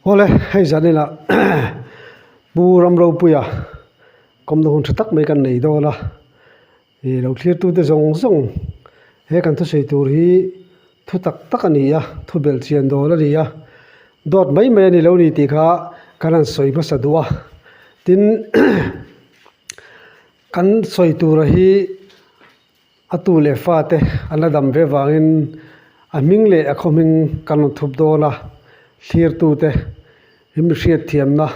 Awle, hei zanin ah Pu Ramropuia kawmna hun tha tak mai kan nei dawn a, ih lo thlirtute zawng zawng he kan thusawi tur hi thu tak tak a ni a, thu belhchian dawn a ni a, dawt mai mai a ni lo ni tih kha kan han sawi hmasa duh a, tin kan sawi tura hi. A tu leh fate an la dam ve vangin a hming leh a khaw hming kan rawn thup dawn a, thlirtute in mi hriatthiamna,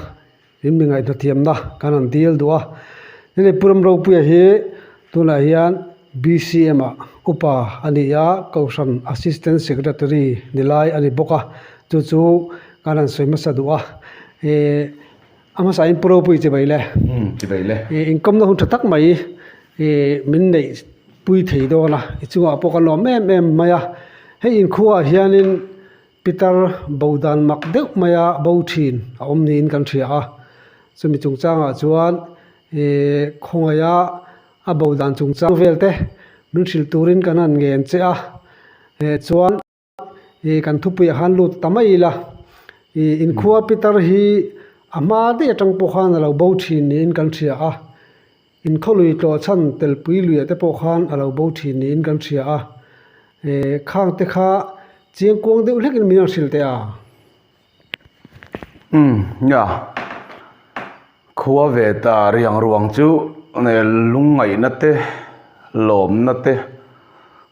in mi ngaihhnathiamna kan rawn dil duh a. Hei Pu Ramropuia hi tunah hian BCM ah upa a ni a, Kohhran Assistant Secretary ni lai a ni bawk a, chu chu kan rawn sawi hmasa duh a. Ih a hmasa in Pu Ropuia chi bai le. Umm chi bai le. Ih inkawmna hun tha tak mai. Ih min neih pui thei dawn a i chungah pawh ka lawm em em mai a hei inkhuaah hianin pitar bo dan mak deuh maia bo thin a awm niin kan hria a chumi chungchangah chuan ih khawngaih a bo dan chungchang vel te min hrilh turin kan han ngen che a eh chuan. Ih kan thupuiah khan lut ta mai ila ih inkhua pitar hi a hma daih atang pawh khan a lo bo thin niin kan hria a inkhaw lui tlawh chhan telpui luiah te pawh khan a lo bo thin niin kan hria a eh khang te kha chiang kuang deuh hlekin min rawn hrilh teh a. Umm nia khua ve ta riang ruang chu lungngaihna te lawmna te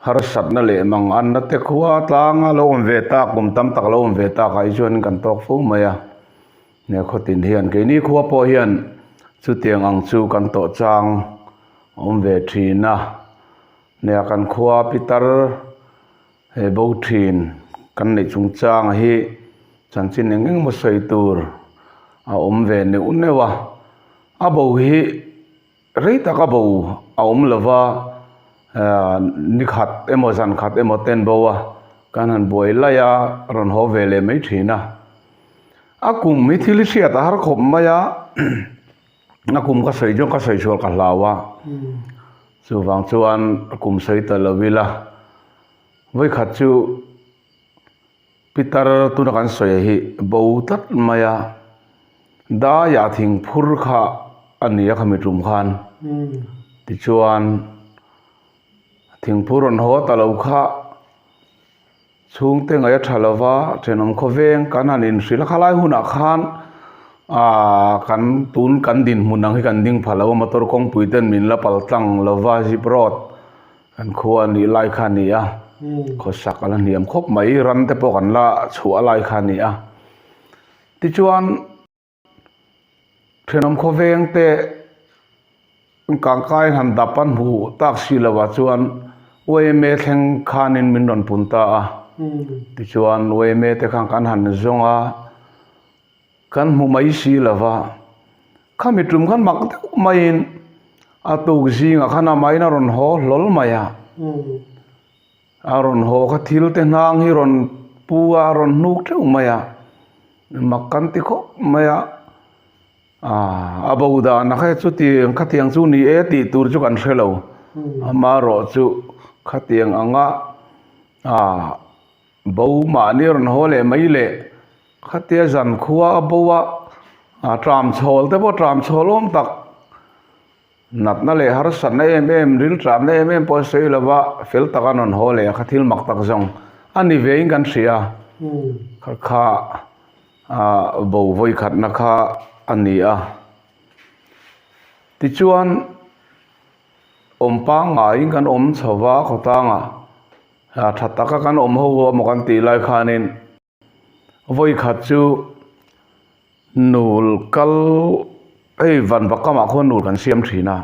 harsatna leh manganna te khua tlanga lo awm ve tak kum tam tak lo awm ve tak ah hi chuan kan tawk fo mai a he khawtin hian keini khua pawh hian chutiang ang chu kan tawh chang a awm ve thin a nia kan khua pitar. He bo thin kan neih chungchang hi chanchin eng eng emaw sawi tur a awm ve neuh neuh a, a bo hi rei tak a bo a awm lo va ahh ni khat emaw zan khat emaw ten bo a kan han buai laih a rawn haw ve leh mai thin a, a kum hi thil hi hriat a har khawp mai a a kum ka sawi chuan ka sawi chhuah ka hlau a chuvang chuan kum sawi ta lo ila. Vawikhat chu pitar tuna kan sawi hi bo tlat mai a, daiah thing phur kha a ni a khami tum khan tichuan thing phur rawn haw ta lo kha chhungte ngaih a tha lo va thenawm khawveng kan han inhrilh a khalai hunah khan ahh kan tun kan dinhmun ang hi kan ding pha lo a motor kawngpui ten min la pal tlang lo va zip road. Kan khua a nih lai kha a ni a, khawsak a la hniam khawp mai, ram te pawh kan la chhuah lai kha a ni a. Tichuan thenawm khawveng te kangkai han dap an hmuh tak si lo ah chuan yma thleng khanin min rawn pun ta a, tichuan yma te khan kan han zawng a. Kan hmu mai si lo va, khami tum khan mak deuh maiin a tuk zingah khan amahin a rawn haw hlawl mai a, a rawn haw kha thil te hnang hi rawn pu a, a rawn hnuk teuh mai a, mak kan ti khawp mai a, aaa a bo dan a kha chutiang khatiang chu ni e tih tur chu kan hre lo, amaherawhchu khatiang anga aaa. Bo mahni rawn haw leh mai leh khatia zan khua a bo a, a tram chhawl te pawh tram chhawl awm tak natna leh harsatna em em ril tramna em em pawh a sawi lo va fel taka rawn haw leh a kha thil mak tak zawng a ni vein kan hria kha kha ah bo vawikhatna kha a ni a tichuan awm pangngaiin kan awm chho va khawtlangah. A tha taka kan awm ho emaw kan tih lai khanin vawi khat chu nul kal hei vanva kamah khuan nul kan siam thin a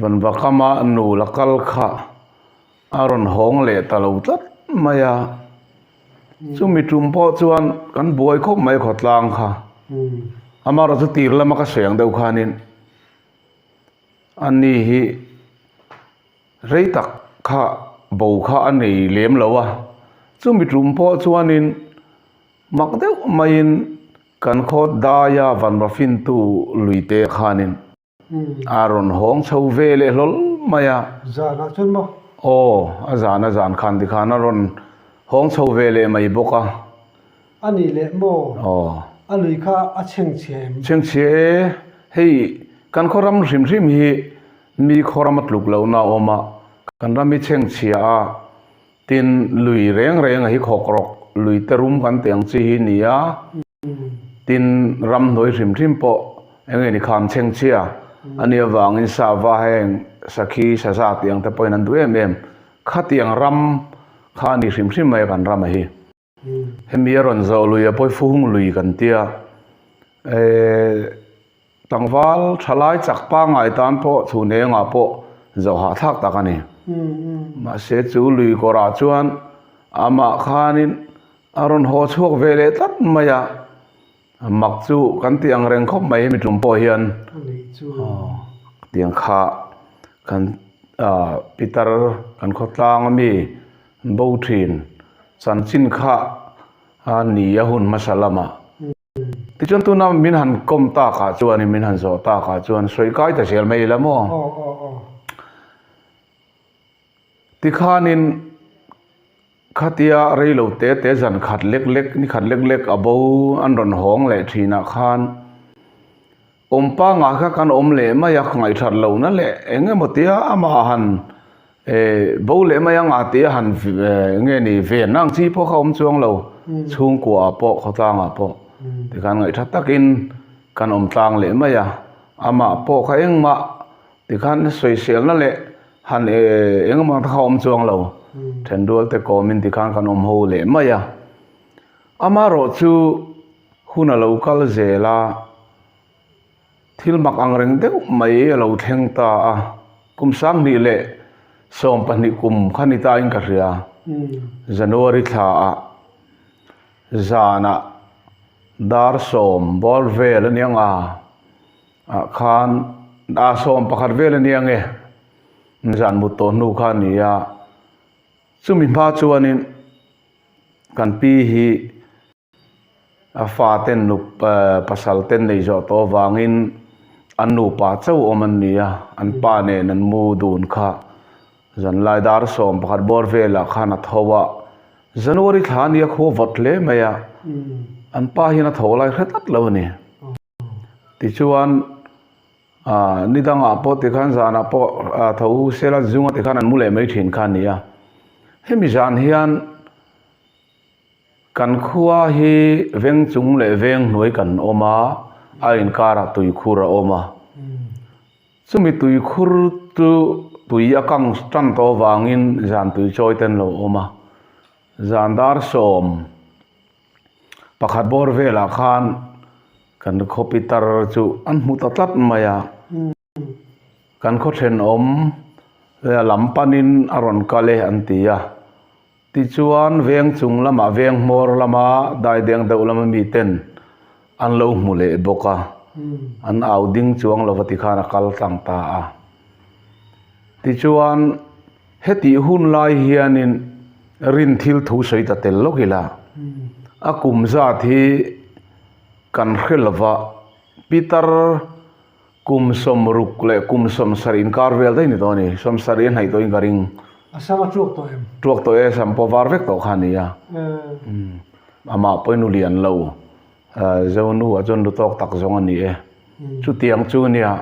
vanva kama nul a kal kha a rawn hawng leh ta lo tlat mai a chumi tum pawh chuan kan buai khawp mai khawtlang kha amaherawhchu chu tir lama ka sawi ang deuh khanin ani hi. Rei tak kha bo kha a nei lem lo a, chumi tum pawh chuanin mak deuh maiin kan khaw daia vanva fintu luite khanin a rawn hawng chho ve leh hlawl mai a. Zanah chuan maw? Aw, a zan a zan khan tikhan a rawn hawng chho ve leh mai bawk a. A nih leh maw? Aw. A lui kha a chhengchhia em? Chhengchhia e, hei kan khaw ram hrim hrim hi mi khaw ram a tluk lohna a awm a, kan ram hi chhengchhia a, tin lui reng reng a hi khawk rawk lui te rum kan tih ang chi hi ni a, tin ramhnuai hrim hrim pawh eng nge ni kham chhengchhia a nih avangin sava heng sakhi saza tih ang te pawhin an duh em em, khatiang ram kha a ni hrim hrim mai a kan ram a hi. Hemi a rawn zawh lui a pawi fuhung lui kan tia eh tlangval tha lai chak pangngai tan pawh chhun engah pawh zawh hahthlak tak a ni. Mahse chu lui kawrah chuan amah khanin a rawn haw chhuak ve leh tlat mai a. Mak chu kan tih ang reng khawp mai hemi tum pawh hian tiang kha kan pitar kan khawtlang ami bo thin chanchin kha a ni a hun hmasa lamah tichuan tuna min han kawm takah chuan min han zawh takah chuan sawi kai ta zel mai ila maw tikhanin. Khatia rei lo te te zan khat lek lek, ni khat lek lek a bo an rawn hawng leh thinah khan awm pangah kha kan awm leh mai a, ngaihthat lohna leh eng emaw tia amah han eh bo leh mai anga tia han eng nge ni venna ang chi pawh kha awm chuang lo, chhungkuaah pawh khawtlangah pawh tikhan ngaihthat takin kan awm tlang leh mai a, amah pawh kha engmah tikhan sawiselna leh Han e engemaw kha awm chuang lo, thenrual te kawmin tikhan kan awm ho leh mai a. Amaherawh chu hun a lo kal zel a, thil mak ang reng deuh mai a lo thleng ta a, kum 2012 kum kha ni tain ka hria, January thla ah zanah dar sawm bawr vel a nia nga. Ah khan ah 11 vel a nia nge zan mut tawh hnu kha a ni a chumi hma chuanin kan pi hi a fa ten nup eh pasal ten nei zawh tawh avangin an nupa chauh awm an ni a an pa nen an mu dun kha zanlai dar 11 bawr velah khan a tho a January thla a nia khua vawt hle mai a an pa hian a tho lai hre tlat lo a ni. Tichuan ah ni dangah pawh tikhan zanah pawh ah tho sela zunga tikhan an mu leh mai thin kha a ni a. Hemi zan hian kan khua hi veng chung leh veng hnuai kan awm a, a inkarah tuikhur a awm a. Chumi tuikhur chu tui a kang tan tawh avangin zan tui chawi te an lo awm a. Zan dar sawm. Pakhat bawr velah khan kan khaw pitar chu an hmu ta tlat mai a, kan khaw thenawm lam panin a rawn kal e an ti a, tichuan veng chung lamah veng hmawr lama daideng deuh lama miten an lo hmu leh bawk a, an au ding chuang lova tikhan a kal tlang ta a, tichuan. Hetih hun lai hianin rin thil thu sawi ta tel lawk ila, a kum zat hi kan hre lova, Pitar kum 60 leh kum 70 inkar vel daih ni tawh a ni, 70 a hnaih tawhin ka ring. A sam a tuak tawh em? Tuak tawh e, sam pawh var vek tawh kha a ni a. Amah pawhin u lian lo, Zonu ah chuan lu tawk tak zawng a ni e. Chutiang chu a nia.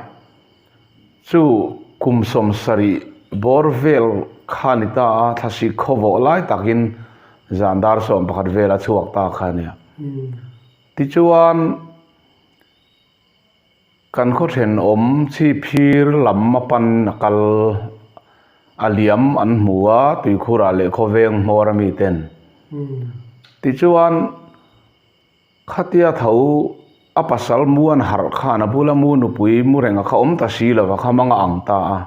Chu kum 70 bawr vel kha ni ta a, thlasik khawvawh lai takin zan dar 11 vel a chhuak ta kha a nia. Tichuan, kan khaw thenawm chhiphir lam a pan a kal a liam an hmu a, tuikhurah leh khawveng hmawr a miten. Tichuan. Khatia tho a pasal mu an harh khan a bula mu nupui mu reng a kha awm ta si lova kha mang a ang ta a.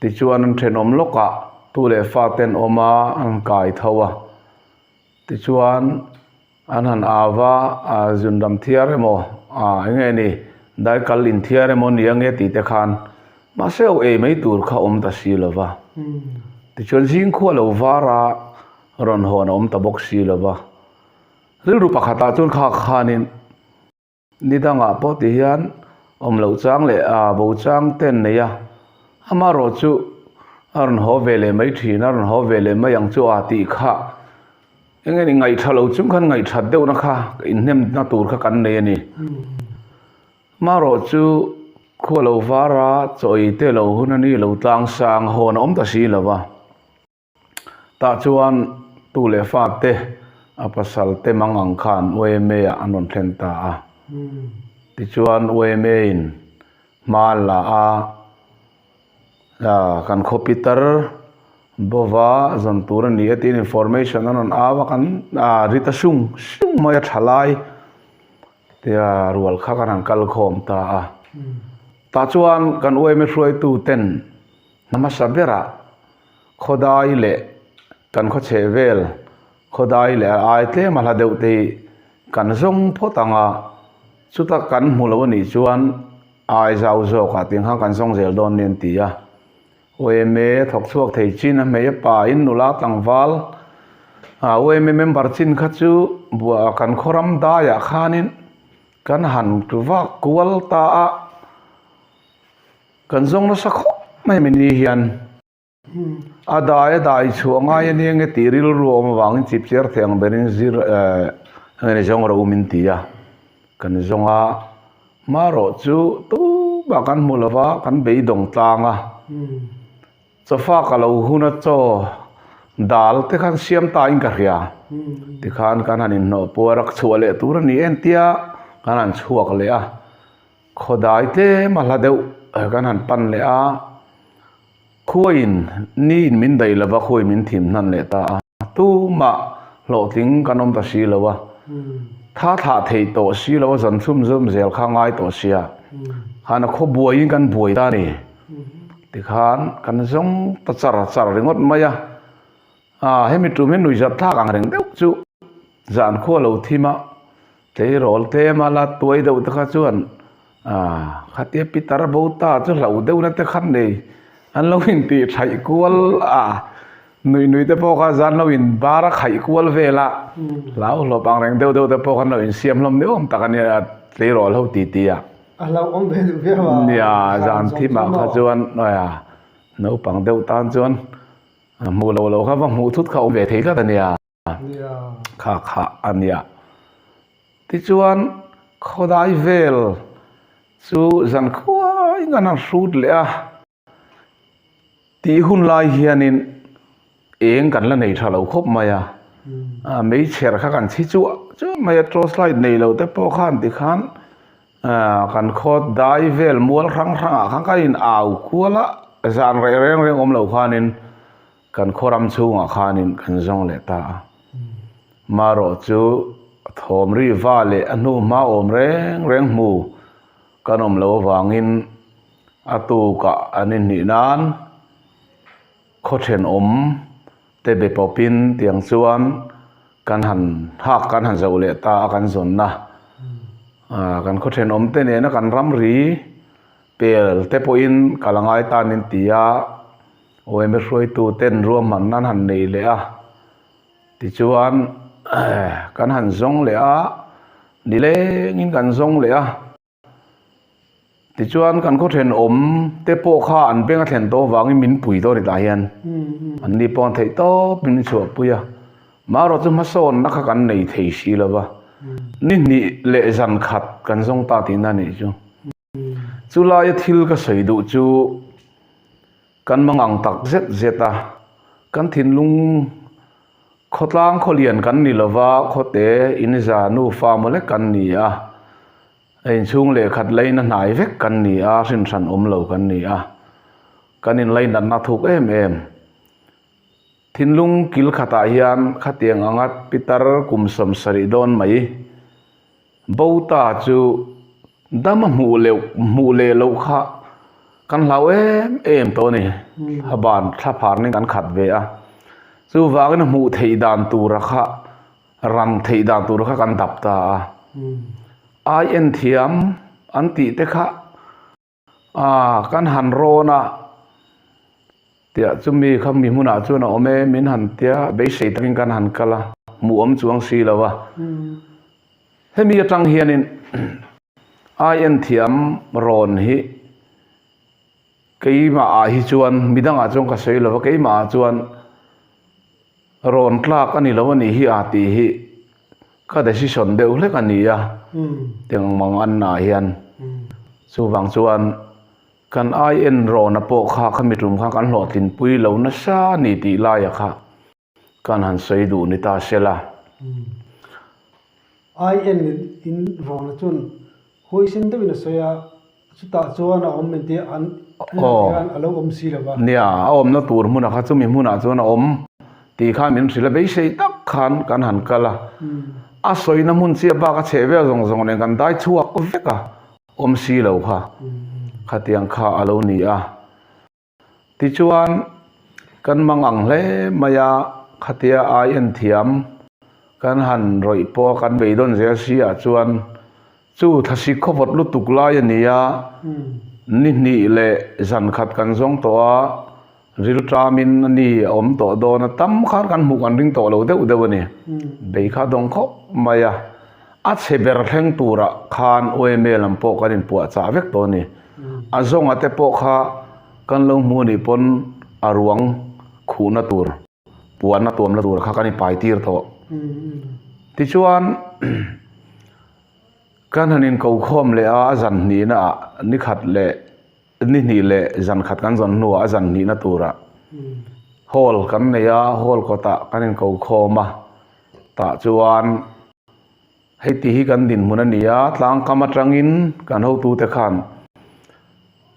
Tichuan an thenawm lawkah tu leh fa te an awm a, an kai tho a. Tichuan an han au a, a zunram thiar emaw a eng nge ni daikal inthiar emaw ni ange tih te khan mahse aw ei mai tur kha awm ta si lova. Tichuan zingkhua lo var a rawn hawn a awm ta bawk si lova. Rilru pakhatah chuan kha khanin ni dangah pawh ti hian awm loh chang leh a bo chang te an nei a, amaherawh chu a rawn haw ve leh mai thin a, a rawn haw ve leh mai ang chu a tih kha. Eng nge ni ngaihtha lo chung khan ngaihthat deuhna kha inhnemna tur kha kan nei a ni. Marawh chu khua lo var a, chaw ei te lo hun a ni lo tlang sang hawn a awm ta si lo va. Tah chuan tu leh fa te a pasal te mang ang khan YMA ah an rawn thlen ta a. Tichuan YMA in hma an la a, kan khaw pitar bova zawn tur a ni e tiin information an rawn au a, kan ri ta sung sung mai a tha lai tia rual kha kan han kal khawm ta a. Tah chuan kan YMA hruaitu ten hmasa berah Khawdai leh kan khaw chheh vel khawdai leh a ai tlem a hla deuh te hi kan zawng phawt ang a, chuta kan hmu lo a nih chuan ai zau zawkah tih ang khan kan zawng zel dawn nia an ti a. YMA thawk chhuak thei chin a hmei a pa in nula tlangval YMA member chin kha chu buah kan khaw ram daiah khanin kan han vak kual ta a. Kan zawng nasa khawp mai mai ni hian a dai a dai chhuah ngai a nia nge tih rilru a awm avangin chip chiar thei ang berin zir eh eng nge zawng rawh u min ti a, kan zawng a hmarawh chu tumah kan hmu lo va kan beidawng tlang a, chawfak a lo hun a chaw dal te khan siam ta in ka hria tikhan kan han inhnawh puar a chhuah leh tur a ni en tia kan han chhuak leh a. Khawdai tlem a hla deuh kan han pan leh a, khuaiin niin min daih lova khuai min thim hnan leh ta a, tumah hlawhtling kan awm ta si lo a, tha thlah theih tawh si lo a zan chhum zawm zel kha ngai tawh sia, khan a khaw buaiin kan buai ta a ni, tikhan kan zawng ta char char ringawt mai a, ah hemi tum hi nuihzat thlak ang reng deuh chu zan khua lo thim a. Tleirawl tlem a la tuai deuh te kha chuan ah khatia pitar bo ta chu hlauh deuh na te kha nei an lo intih thaih kual a nui nui te pawh kha zan lo in bar a khaih kual vel a hlau hlawp ang reng deuh deuh te pawh khan lo insiam hlawm ni awm tak a nia tleirawl ho ti ti a. A hlauhawm ve duh viau a. Nia zan thim ah kha chuan naupang deuh tan chuan hmuh loh loh kha va hmuh thut kha awm ve thei tlat a nia. Kha kha a nia. Tichuan khawdai vel chu zan khuaiin an han hrut leh a, tih hun lai hianin eng kan la nei tha lo khawp mai a, meichher kha kan chhi chuah chuah mai a, torch light nei lo te pawh khan tikhan kan khaw dai vel mual hrang hrangah khan kan in au kual a, zan reh reng reng awm lo khanin Kan khaw ram chhungah khanin kan zawng leh ta a. Marawh chu thawm ri va leh a hnu hma awm reng reng hmu kan awm loh avangin a tukah an inhnih nan khaw thenawm te be pawpin tiang chuan kan han hak kan han zoh leh ta a kan zawnna. Kan khaw thenawm te nena kan ramri pel te pawhin ka la ngai ta nin ti a. Aweme hruaitu ten ruahmanna an han nei leh a, tichuan kan han zawng leh a, nilengin kan zawng leh a, tichuan kan khaw thenawm te pawh kha an beng a thlen tawh avangin min pui dawn a ni tah hian an ni pawh an theih tawp in min chhuahpui a, marawh chu hmasawnna kha kan nei thei si lo va, ni hnih leh zan khat kan zawng ta tihna a nih chu. Chulaia thil ka sawi duh chu kan mangang tak zet zet a, kan thinlung khawtlang khawlian kan ni lova khawte inza nufa mawle kan ni a, a inchhung leh khat laina hnai vek kan ni a, hrinhran awm lo kan ni a, kan inlainatna thuk em em. Thinlung kil khatah hian khatiang anga pitar kum 70 dawn mai. Bota chu dam a hmuh leh hmuh leh loh kha kan hlau em em tawh a ni. A ban thla pharnin kan khat ve a. Chuvangin a hmuh theih dan tura kha ran theih dan tura kha kan dap ta a. Ai en thiam an tih te kha A, kan han rawn a, tiah chumi kha mi hmunah chuan a awm e, min han tia beisei takin kan han kal a, hmuh awm chuang si lo a. Hemi atang hianin ai en thiam rawn hi keimah ah hi chuan midangah chuan ka sawi lo va, keimah ah chuan. Rawn tlak a ni lo a nih hi a tih hi ka decision deuh hlek a ni a, tiang mang anna ah hian. Chuvang chuan kan ai en rawna pawh kha khami tum khan kan hlawhtlinpui lo nasa a ni tih laia kha kan han sawi duh ni ta se la. Ai en in rawna chuan huaisen deuhin a sawi a. Chutah chuan a awm engti an hian a lo awm si lo va. Nia, a awmna tur hmunah kha chumi hmunah chuan a awm tih khan min hrilh a, beisei tak khan kan han kal a. A sawina hmun chiah bak a chheh vel zawng zawng nen kan dai chhuak vek a, awm si lo kha. Khatiang kha a lo ni a. Tichuan, kan mang ang hle mai a, khatia ai en thiam kan han rawih pawh a kan beidawn zel si ah chuan chu thlasik khawvawt lutuk lai a ni a, ni hnih leh zan khat kan zawng tawh a, rilṭamin a ni a awm tawh dawn a, tam khan kan hmuh kan ring tawh lo deuh deuh a ni. Bei kha dawng khawp mai a, a chhe ber thleng turah khan OMA lam pawh kan inpuahchah vek tawh a ni. A zawnga te pawh kha kan lo hmu anih pawn a ruang khuhna tur puanna tuamna tur kha kan inpai tir tawh. Tichuan kan han inkokhawm leh a, a zan hnihna ah ni khat leh ni hnih leh zan khat kan zawn hnuah a zan hnihna turah hall kan nei a, hall kawtah kan inkokhawm a, tah chuan. Hei tih hi kan dinhmun a ni a, tlangkam atangin kan hotute khan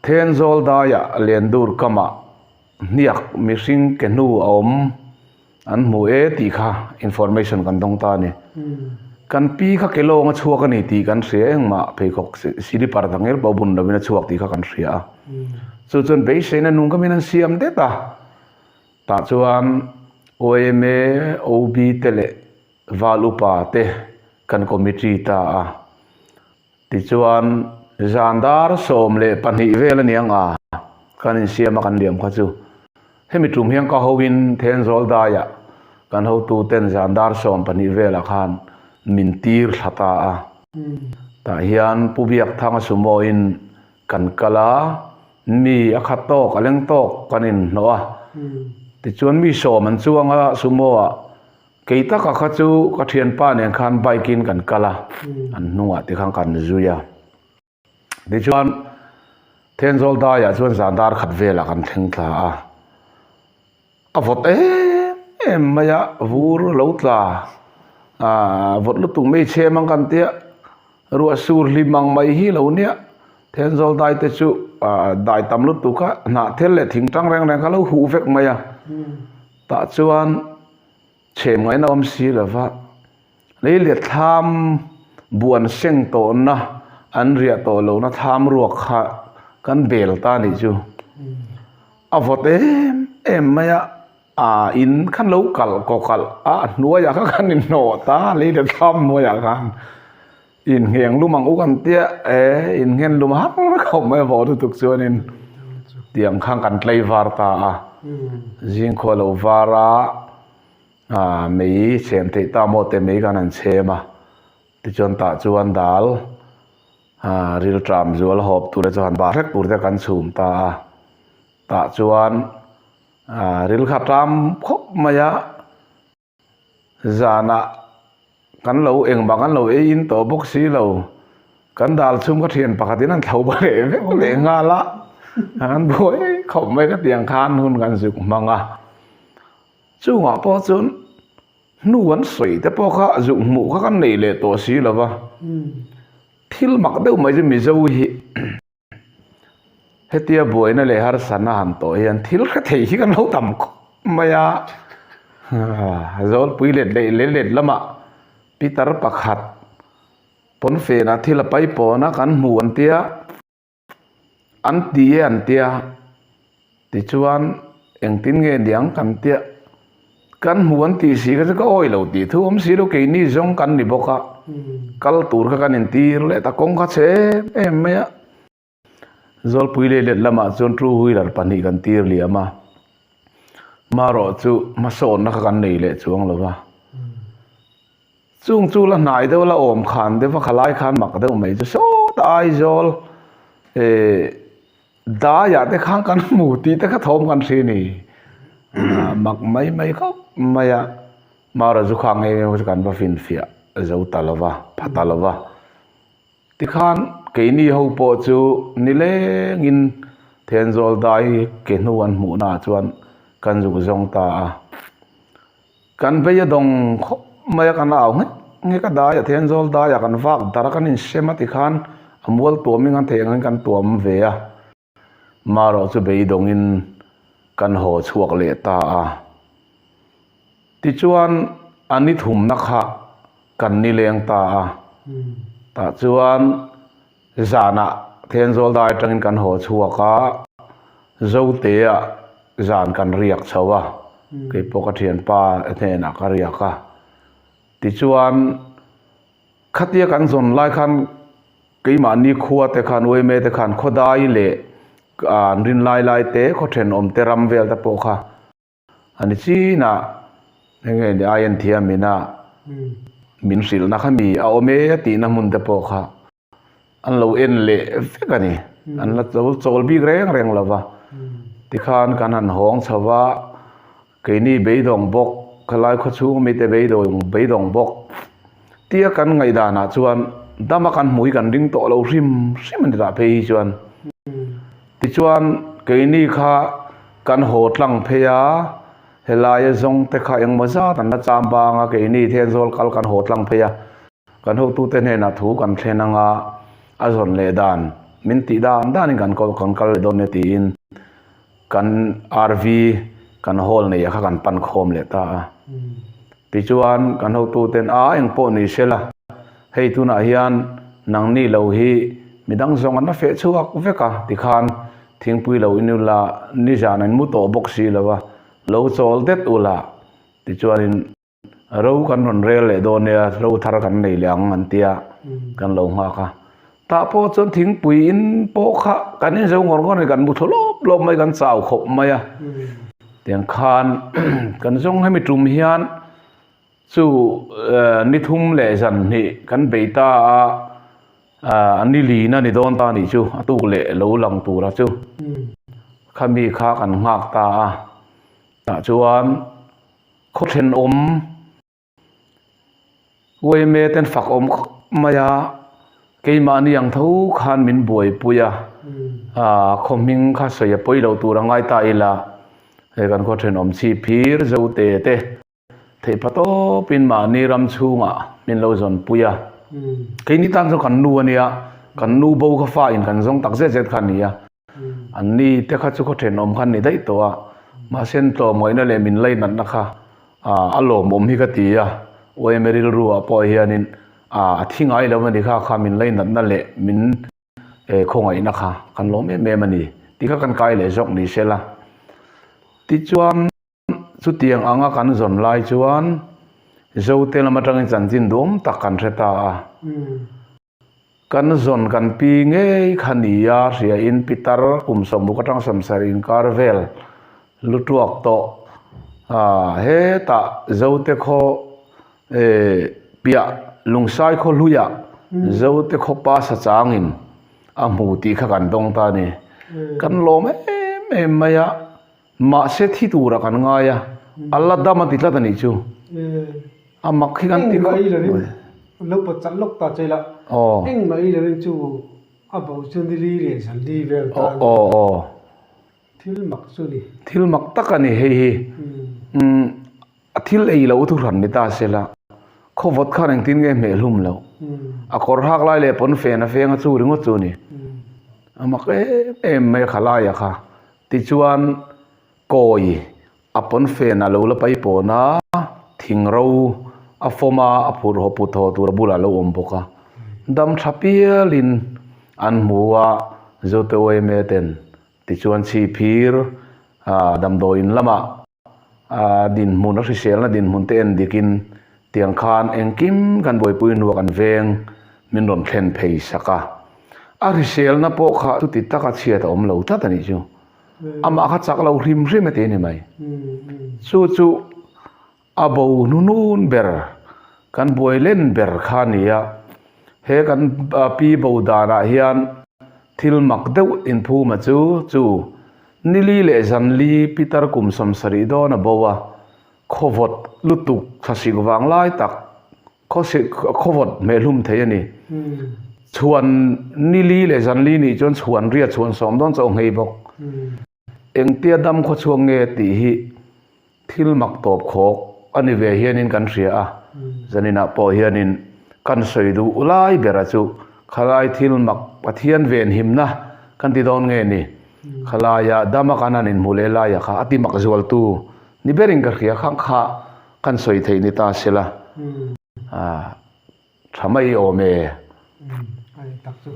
Thenzawl daiah Lendur kamah hniak mihring ke hnu a awm an hmu e tih kha information kan dawng ta a ni. Kan pi kha ke lawng a chhuak a ni tih kan hria engmah pheikhawk silipar dang ngel pawh bun lovin a chhuak tih kha kan hria a. Chu chuan beiseina nung ka min an siam det a, tah chuan yma, OB te leh Val upa te kan committee ta a, tichuan zan dar 12 vel a niang a, kan insiam a kan liam kha chu. Hemi tum hian ka hoin Thenzawl daiah kan hotu ten zan dar 12 velah khan min tir thla ta a. Tah hian Pu Biakthanga sumo-in kan kal a, mi a khat tawk a leng tawk kan inhnawh a, tichuan mi sawm an chuang a sumo-ah Kei taka kha chu ka thianpa nen khan bike in kan kal a, an hnungah te khan kan zui a. Tichuan Thenzawl daiah chuan zan dar khat velah kan thleng thla a, a vawt em em mai a, vur a lo tla ah vawt lutuk mai chhem ang kan tia, ruah sur hlim ang mai hi lo nia. Thenzawl dai te chu ah dai tam lutuk a, hnahthel leh thing tang reng reng kha lo huh vek mai a. Tah chuan chhem ngaihna awm si lova, lei leh thlam buan seng tawhna an riah tawh lohna thlam ruak kha kan bel ta nih chu. A vawt em em mai a, aa in khan lo kalh kaw kalh a, a hnuaiah kha khan inhnawh ta lei leh thlam hnuaiah khan. Inngeng lum ang u kan tia e, innghen lum har khawp mai vawh lutuk chuanin tiang khan kan tlei var ta a, zingkhua lo var a, ah mei chhem theih ta maw te mei khan an chhem a, tichuan tah chuan dal ah rilṭam zual hawp tur te chu han bah hrek tur te kan chhum ta a, tah chuan ah ril kha ṭam khawp mai a. Zanah kan lo engmah kan lo ei in tawh bawk si lo, kan dal chhung ka thian pakhatin an thlo ba leh vek leh nghal a, an buai khawp mai ka tiang khan hun kan zuk hmang a. Chungah pawh chuan hnu an sawi te pawh kha zuk hmuh kha kan nei leh tawh si lo va, thil mak deuh mai chu Mizo hi. Hetia buaina leh harsatna han tawh hian thil hre thei hi kan lo tam khawp mai a, Zawlpui let leh leh let lamah Peter pakhat pawnfenah thil a paipawn a kan hmu an tia, an ti e an tia. Tichuan engtin nge niang kan tia, kan hmu an tih si kha chu ka awi lo tih thu awm si lo keini zawng kan ni bawk a, kal tur kha kan intir leh ta kawng kha chhe em em mai a. Zawlpui leh let lamah chuan two wheeler pahnih kan tir liam a, marawh chu hmasawnna kha kan nei leh chuang lo va. Chung chu la hnai deuh la awm khan deuh va khalai khan mak deuh mai chu sawta Aizawl eh Daiah te khan kan hmu tih te kha thawm kan hria ni. Mak mai mai khawp mai a, Mara zu kha ngei ngei chu kan va finfiah zo ta lo va, pha ta lo va. Tikhan keini ho pawh chu nilengin Thenzawl dai ke hnu an hmuhnaah chuan kan zuk zawng ta a. Kan vei a dawng khawp mai a, kan au nghek nghek a dai a, Thenzawl daiah kan vak dar a, kan insem a tikhan a mual tuamin kan theih angin kan tuam ve a. Marawh chu beidawngin kan haw chhuak leh ta a. Tichuan a ni thumna kha kan ni leng ta a. Tah chuan zanah Thenzawl dai atangin kan haw chhuak a, Zotea zan kan riak chho a, keipawh ka thianpa hnenah ka riak a. Tichuan khatia kan zawn lai khan Keimahni khua te khan uaime te khan khawdai leh an rin lai lai te khaw thenawm te ram vel te pawh kha a ni chin a, eng nge ni ai en thiam in a min hrilh na kha mi a awm e a tihna hmun te pawh kha an lo en leh vek a ni, an la lo chawl bik reng reng lo va, tikhan kan han hawng chho va. Keini beidawng bawk, khalai khawchhung mite beidawng beidawng bawk tia kan ngaihdanah chuan dama kan hmui kan ring tawh lo hrim hrim a ni tah phei hi chuan. Tichuan keini kha kan haw tlang phei a, helaia zawng te kha engmaw zat an la cham bang a, keini Thenzawl kal kan haw tlang phei a, kan hotute hnenah thu kan thlen anga a zawn leh dan min tih dan danin kan kan kal leh dawn nia tiin Kan RV kan hall neih ah kha kan pan khawm leh ta a. Tichuan kan hotuten a eng pawh ni se la, hei tunah hian nangni lo hi midang zawng an la feh chhuak vek a tikhan thingpui lo in ula nizan an mu tawh bawk si lo a, lo chawl det ula tichuanin Ro kan rawn rel leh dawn nia, ro thar kan nei leh ang an tia, kan lo nghak a. Tah pawh chuan thingpui in pawh kha kan inzo ngawr ngawr a ni, kan mu thlu lawp lawp mai, kan chau khawp mai a. Tiang khan kan zawng hemi tum hian chu ni thum leh zan hnih kan bei ta a, a ni lin a ni dawn ta nih chu, a tuk leh lo lang tura chu khami kha kan nghak ta a. Tah chuan. Khaw thenawm uaime ten fak awm khawp mai a, keimahni ang tho khan min buaipui a, aaa khaw hming kha sawi a pawi lo tur a ngai ta ila, hei kan khaw thenawm chhip phir zote te theih pa tawpin mahni ram chhungah min lo zawnpui a, keini tan chuan kan nu a nia, kan nu bo kha fa in kan zawng tak zet zet kha a ni a. An ni te kha chu khaw thenawm kha an ni daih tawh a, mahse an tlawmngaihna leh min lainatna kha a lawmawm hi ka ti a, uaime rilru ah pawh hianin a thi ngai lo a ni kha kha min lainatna leh min khawngaihna kha kan lawm em em a ni tih kha kan kai leh zawk ni se la. Tichuan chutiang anga kan zawn lai chuan Zote lam atangin chanchin duhawm tak kan hre ta a. Kan zawn kan pi ngei kha nia hriain pitar kum sawmruk atang samsar inkar vel lu tuak tawh a hetah Zote khaw eh piah Lungsai khaw hluiah Zote khaw pa sachangin a hmu tih kha kan dawng ta a ni. Kan lawm em em mai a. Mahse thi turah kan ngai a, a la dam a ti tlat a nih chu. A mak hi kan ti khawp mai. Engmah i lo pawt chalh lawk ta che ila, engmah i lovin chu a bo chu ni li leh zan li vel tan thil mak chu ni. Thil mak tak a ni hei hi. A thil ei loh thu hran ni ta se la, khawvawt khan engtin nge hmeh hlum loh. A kawr hak lai leh pawn fen a feng a chu ringawt chu a ni. A mak em em mai a kha laia kha. Tichuan kawi a pawn fen a lo la pai pawn a, thing ro a fawm a, a phur haw put haw tur a bulah a lo awm bawk a. Dam tha pialin an hmu a, Zote Uaime ten tichuan chhiphir damdawiin lamah A dinhmun, a hriselna dinhmun te en dikin tiang khan engkim kan buaipui hnuah kan veng min rawn thlen phei sak a. A hriselna pawh kha chuti taka chhiat a awm lo tlat a nih chu. Amah kha chak lo hrim hrim e ti a ni mai. Chu chu a bo hnunun ber, kan buai len ber kha a ni a. He kan pi bo danah hian thil mak deuh inphuma chu chu. Nili leh zanli pitar kum 70 dawn a bo a, khawvawt lutuk thlasik vang lai tak khawvawt hmehhlum thei a ni. Chhuan nili leh zanli nih chuan chhuan riat chhuan sawm dawn chauh nghei bawk. Engtia dam khawchhuak nge tih hi thil mak tawp khawk a ni ve hianin kan hria a, zaninah pawh hianin kan sawi duh lai bera chu khalai thil mak Pathian venhimna kan ti dawn nge ni? Khalaia dama kan han inhmu leh laia kha a ti mak zualtu ni berin ka hria khang kha kan sawi theih ni ta sela. Tha mai awm e. A ni tak chu.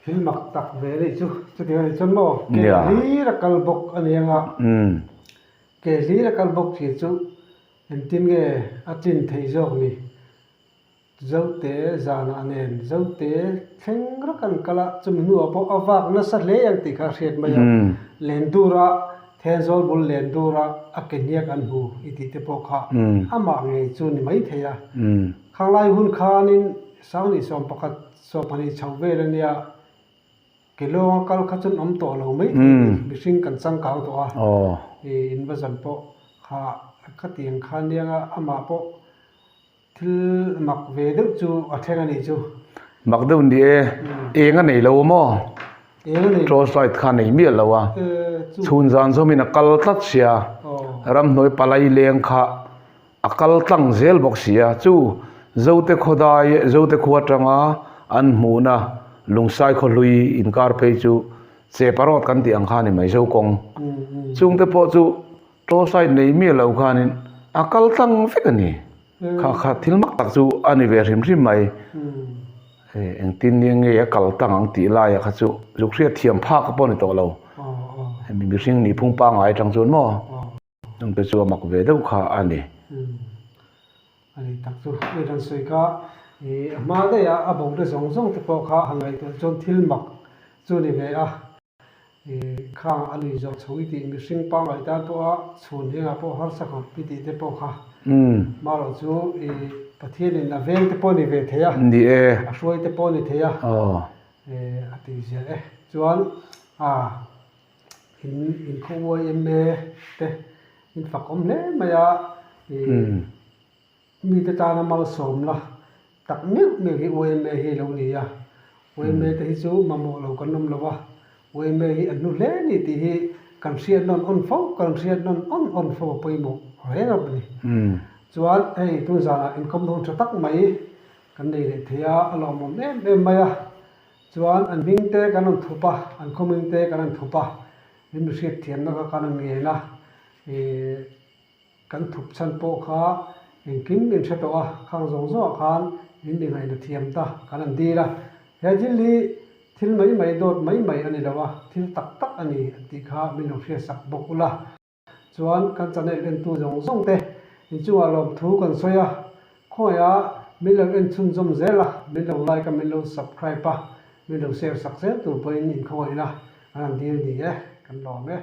Thil mak tak ve anih chu. Chutiang anih chuan maw ke hlir a kal bawk a ni anga. Ke hlir a kal bawk thin chu engtin nge a tlin theih zawk ni. Zote zanah nen Zote thleng rak an kal a, chumi hnuah pawh a vak nasa hle ang tih kha a hriat mai a. Lendur-a Thenzawl bul len dura a ke hniak an hmu i tih te pawh kha amah ngei chu ni mai thei a. Khanglai hun khanin Sangni 11, 12 chho vel a nia, ke lawnga kal kha chuan awm tawh lo mai thei ni, mihring kan changkang tawh a, i in va zan pawh kha khatiang kha anianga amah pawh Thil mak ve deuh chu a thleng a nih chu. Mak deuh ni e, eng a nei lo maw? Eng a nei lo. Torch light kha a nei miah lo a. Chhun zan zawmin a kal tlat sia, ramhnuai palai leng kha a kal tlang zel bawk sia. Chu Zote khawdai, Zote khua atanga an hmuhna Lungsai khawhlui inkar phei chu Cheparawt kan tih ang kha a ni mai, Zokawng. Chungte pawh chu Torch light nei miah lo khanin a kal tlang vek a ni. Kha kha thil mak tak chu a ni ve hrim hrim mai. Hei engtin nia nge a kal tlang ang tih laia kha chu zuk hriat thiam phak pawh a ni tawh lo. Hemi mihring nih phung pangngai atang chuan maw chungte chu a mak ve deuh kha a ni. A ni tak chu hei kan sawi kha ih a hma daih a a bo te zawng zawng te pawh kha han ngaihtuah chuan thil mak chu a ni ve a. Khang a lui zawh chho i tih mihring pangngai tan pawha chhun hengah pawh harsa khawp i tih te pawh kha marawh chu i Pathianin a veng te pawh a ni ve thei a, a hruai te pawh a ni thei a, a tih ziah e. Chuan a in inkhaw yma te in fakawm hle mai a i Mite tana malsawmna tak meuh meuh hi yma hi a lo ni a, yma te hi chu mamawh lo kan awm lo a, yma hi an hnu hle ni tih hi kan hriat nawn awn fo, kan hriat nawn awn awn fo a pawimawh reng a ni. Chuan hei tun zanah inkawm dawn tha tak mai kan nei leh thei a, a lawmawm em em mai a, chuan an hming te kan rawn thup a, an khaw hming te kan rawn thup a, min mihriat thiamna kha kan rawn ngen a, ih. Kan thup chhan pawh kha engkim min hre tawh a, khang zawng zawngah khan min mi ngaihna thiam ta kan han dil a. He thil hi thil mai mai dawt mai mai a ni lo a, thil tak tak a ni tih kha min lo hriatsak bawk ula. Chuan kan channel entu zawng zawng te inchungah lawmthu kan sawi a, khawngaih min lo en chhunzawm zel a, min lo like a, min lo subscribe a, min lo share sak zel tur pawhin inkhawngaihna kan han dil ni e, kan lawm e.